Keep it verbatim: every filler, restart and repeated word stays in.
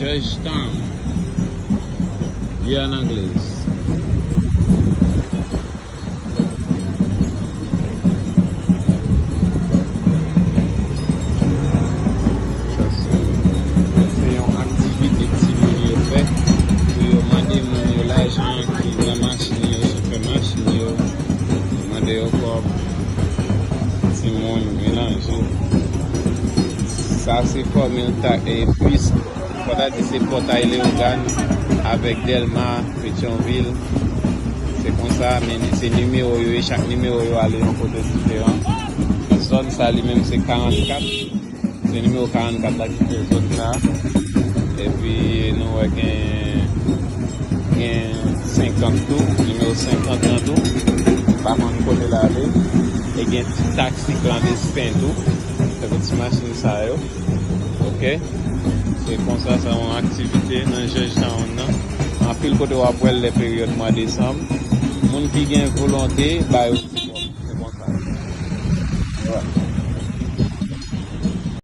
Georgetown. Guiana Anglaise. Sa se, se yon aktivite timoun yo fè pou yo mande moun yo lajan ki nan machin yo, chofè machin yo, mande yo kòb. Timoun melanje. Sa se fòmil ta e pis Fò ta di se Pòtay Leyogàn avèk Dèlma, Petyonvil. Se konsa, men se nimewo yo ye, chak nimewo yo ale yon kote diferan. Zòn sa li menm se karannkat. Se nimewo karannkat la ki fè zòn sa. Epi nou wè gen, gen senkant tou, nimewo senkant lan tou. Pa konn kote l ale. E gen ti taksi klandesten tou. Tankou ti machin sa yo. Ok? Se konsa, sa yon aktivite nan Georgetown nan. Anpil kote w ap wè l lè peryòd mwa desanm. Moun ki gen volonte, ba yo ti